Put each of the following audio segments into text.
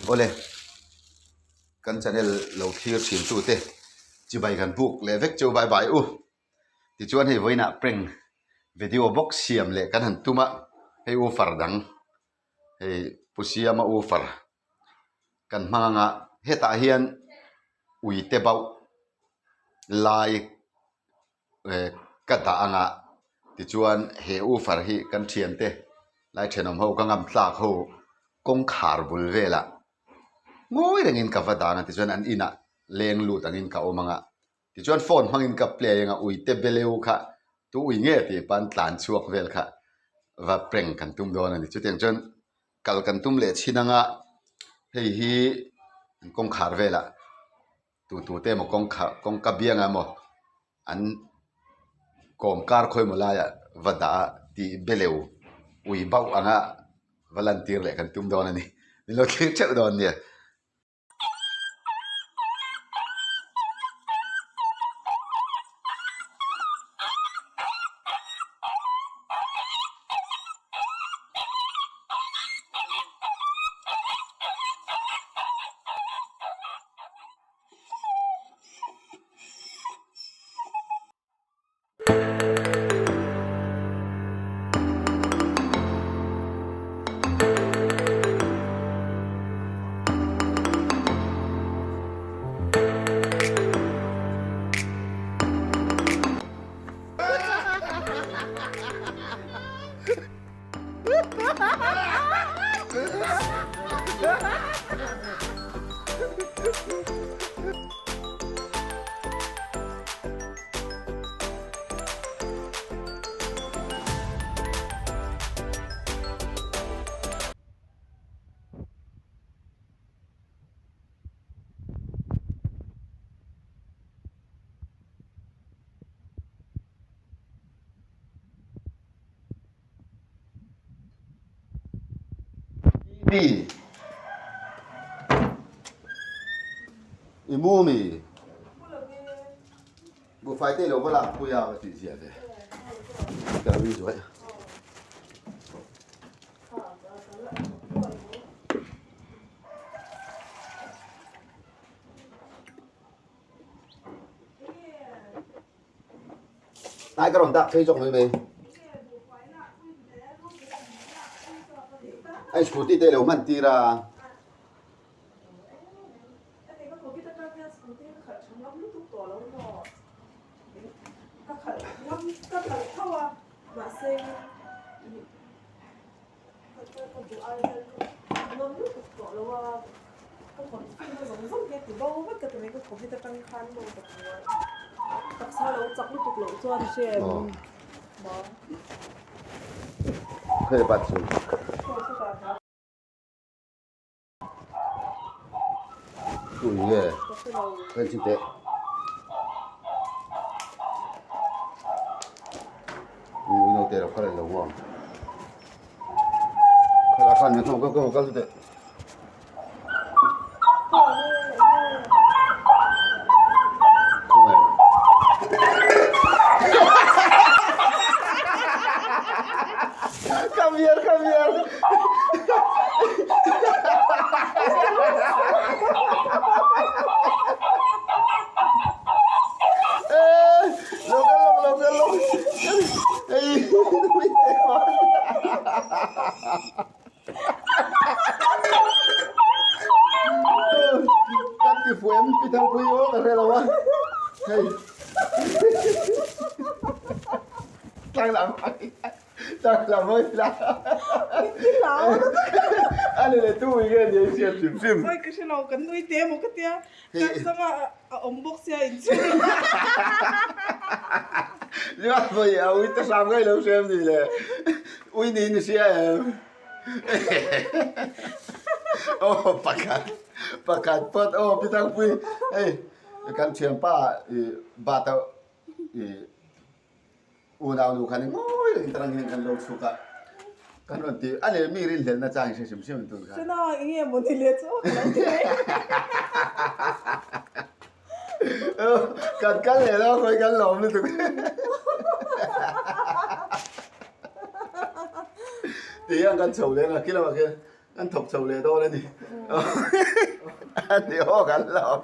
Awle, kan channel lo thlir thin tute chibai kan buk leh vek cheu bye bye u. Tichuan hei vawiinah prank video bawk siam leh kan han tum a, hei woofer dang hei Pu Siama woofer kan hmang ang a, hetah hian uite bauh lai eh ka dah ang a, tichuan he woofer hi kan thiante lai thenawm ho ka ngam tlak ho kawngkhar bul velah ngawi rengin ka va dan a tichuan an inah leng lut angin ka awm ang a. Tichuan phone hmangin ka play anga uite beleu kha tu ui nge tih pa'n tlan chhuak vel kha va prank kan tum dawn a ni. Chutiang chuan kal kan tum leh chhin anga hei hi an kawngkhar velah tu tu te emaw kawngkhar kawngka biangah emaw an kawm kar khawi maw laiah va dah a tih beleu ui bauh anga va lantir leh kan tum dawn a ni. Min lo thlir theuh dawn nia. Mi i mu mi buhfai te lo va lak pui a va tih zia ve ka lo in zuai. Tlai ka rawn dak phei zawk mai mai. Hei scooty te lo hman tir a. Hei bat chu. Ui nge kan chi teh. Ui no te lo kal lo ngawm. Khala khan ni thong ka ka kal teh. Come here, come here. Kan ti fuem pi thang pui aw ka hre lo a hei tlang lam tlang lam hawi la a ni le tu nge ni ei hriat hrim hrim Oi ka hre lo kan nui te maw ka tia kan zanga a awm bawk sia inchhung Nia vawi a ui te hram ngai lo hriam ni le ui niin i hria em Aw pakhat pakhat phawt aw pi thangpui hei kan thianpa i bat a i unau nu khan ngawi reng tarang hian kan lo chhuk a kan rawn ti a leh mi rinhlelhna chang hre hrim hrim tur kha. Chana eng nge maw ni le chu ka lo ti mai. Kan kal leh lo khawi kan lawm lutuk. Ti hian kan chho leng a khi lamah khian. Kan thawk chho leh dawn a ni. A ni aw kan la awm.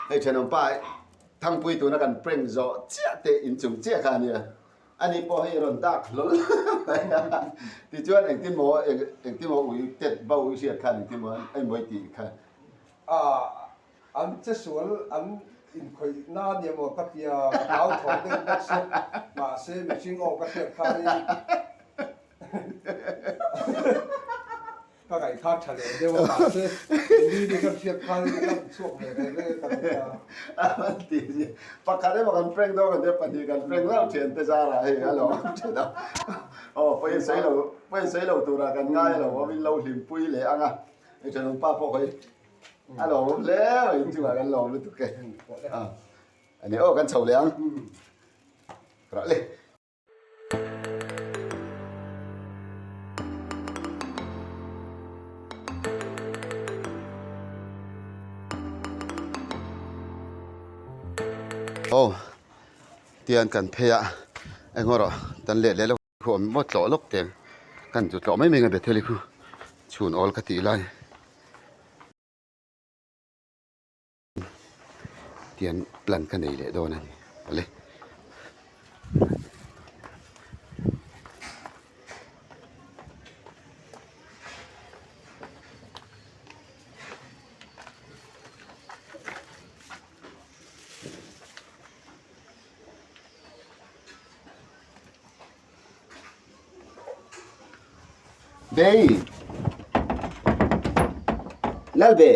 Hei thenawmpa Thangpui tuna kan prank zawh chiah te inchung chiah kha a nia. Ani pawh hei rawn dak hlawl mai a. Tichuan engtin maw engtin maw ui tet bo i hriat khan engtin maw a inbuai tih kha. Ah an che sual an inkhawih na nia maw ka tia ka hlau thaw deuh bawk se mahse mihring aw ka hriat khanin Ka ngaihthla tha leh deuh a mahse ni ni kan hriat khan in kan chhuak ve ve ve ka ti a. A ti a pakhat emaw kan prank dawn kan tia pahnih kan prank hlauh thian te zarah hei a lo awm thin a. Aw pawi sawi lo pawi sawi lo turah kan ngai lo awm in lo hlimpui leh ang a hei thenawm pa pawh hawi a lo awm hle mai inchungah kan lawm lutuk e. A ni aw kan chho leh ang. Rah le. Aw tian kan phei a eng erawh kan let leh lawk khu awm maw tlawh lawk teng kan chu tlawh mai mai ang bethel hi khu chhun awl ka tih lai. Tian plan ka nei leh dawn a ni awle. Bei Lalbe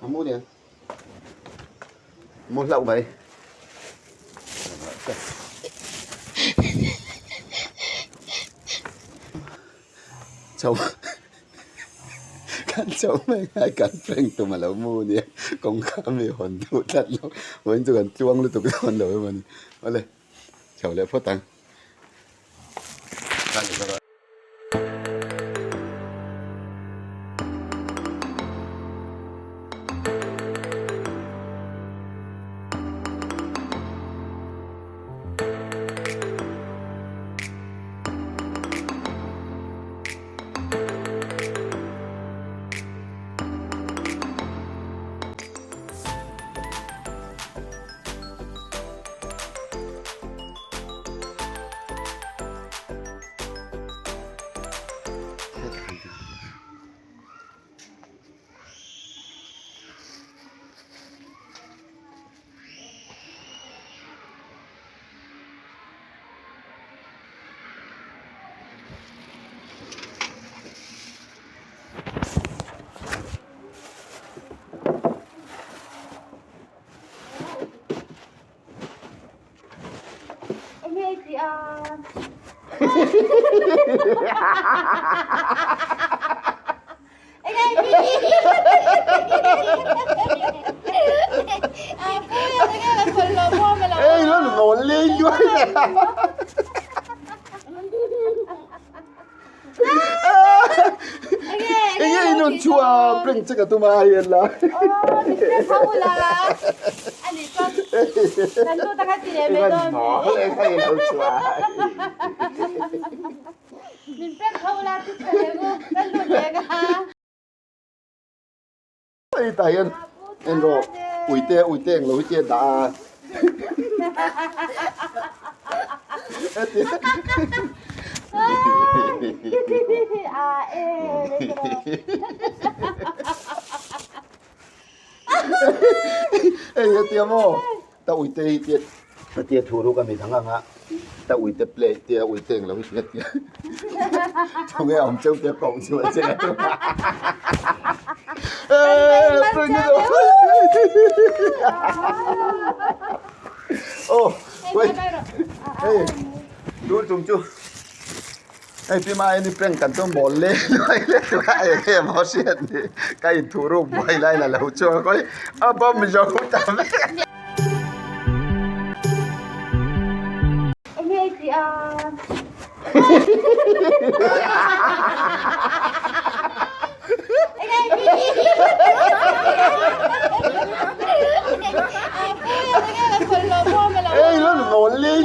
A mu nen. Mu hlauh mai. Chho kan chho mai ngai kan prank tum a lo mu nia kawngka mi hawn duh tlat lo vawiin chu kan tluang lutuk dawn lo emaw ni awle chho leh phawt ang. Ei lo mawl lei luai le. Enge in rawn chhuah a prank che ka tum a hian la. Hei tah hian en rawh uite uite englo hi te dah a. Hei hetia maw ta uite hi tia hetia thu ruk a mi dang anga ta uite play tia uite englo hi tia tia tunge a awm cheu tia koh chu a che a tum a Aw wait hei tun tum chu hei pi ma eni prank kan tum mawl le luai le luai eng nge maw hriat ni ka inthuh ruk buai lai la lo chuang a a bawm zo ta vek a.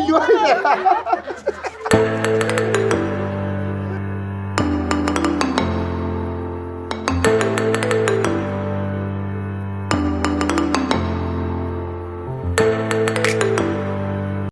Nui luai leh.